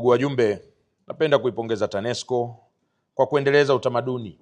Ndugu wajumbe, napenda kuipongeza TANESCO kwa kuendeleza utamaduni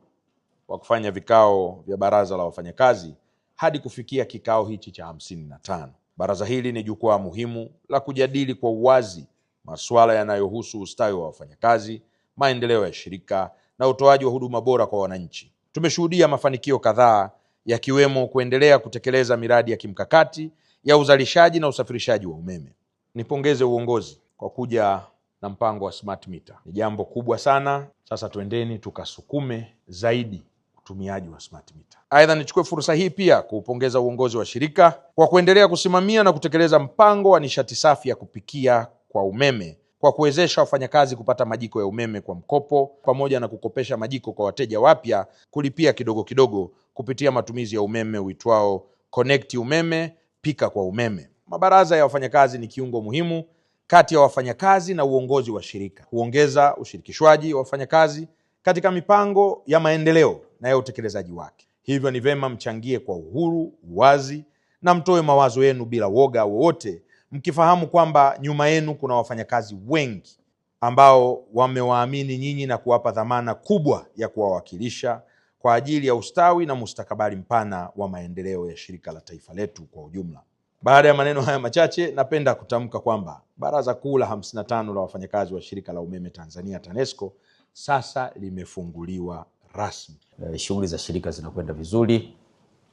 wa kufanya vikao vya baraza la wafanyakazi hadi kufikia kikao hichi cha 55. Baraza hili ni jukwaa muhimu la kujadili kwa uwazi masuala yanayohusu ustawi wa wafanyakazi, maendeleo ya shirika na utoaji wa huduma bora kwa wananchi. Tumeshuhudia mafanikio kadhaa yakiwemo kuendelea kutekeleza miradi ya kimkakati ya uzalishaji na usafirishaji wa umeme. Nipongeze uongozi kwa kuja na mpango wa smart meter. Ni jambo kubwa sana. Sasa twendeni tukasukume zaidi utumiaji wa smart meter. Aidha, nichukue fursa hii pia kuupongeza uongozi wa shirika kwa kuendelea kusimamia na kutekeleza mpango wa nishati safi ya kupikia kwa umeme kwa kuwezesha wafanyakazi kupata majiko ya umeme kwa mkopo pamoja na kukopesha majiko kwa wateja wapya kulipia kidogo kidogo kupitia matumizi ya umeme uitwao Connect Umeme, Pika kwa Umeme. Mabaraza ya wafanyakazi ni kiungo muhimu kati ya wafanyakazi na uongozi wa shirika, huongeza ushirikishwaji wa wafanyakazi katika mipango ya maendeleo na ya utekelezaji wake. Hivyo ni vema mchangie kwa uhuru, uwazi na mtoe mawazo yenu bila woga wowote, mkifahamu kwamba nyuma yenu kuna wafanyakazi wengi ambao wamewaamini nyinyi na kuwapa dhamana kubwa ya kuwawakilisha kwa ajili ya ustawi na mustakabali mpana wa maendeleo ya shirika la taifa letu kwa ujumla. Baada ya maneno haya machache, napenda kutamka kwamba Baraza Kuu la 55 la wafanyakazi wa Shirika la Umeme Tanzania TANESCO sasa limefunguliwa rasmi. Shughuli za shirika zinakwenda vizuri,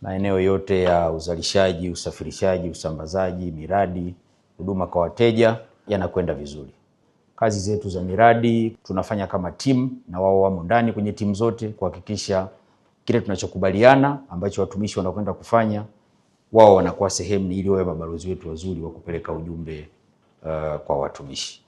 maeneo yote ya uzalishaji, usafirishaji, usambazaji, miradi, huduma kwa wateja yanakwenda vizuri. Kazi zetu za miradi tunafanya kama timu, na wao wamo ndani kwenye timu zote kuhakikisha kile tunachokubaliana ambacho watumishi wanakwenda kufanya, wao wanakuwa sehemu, ili wawe mabalozi wetu wazuri wa kupeleka ujumbe kwa watumishi.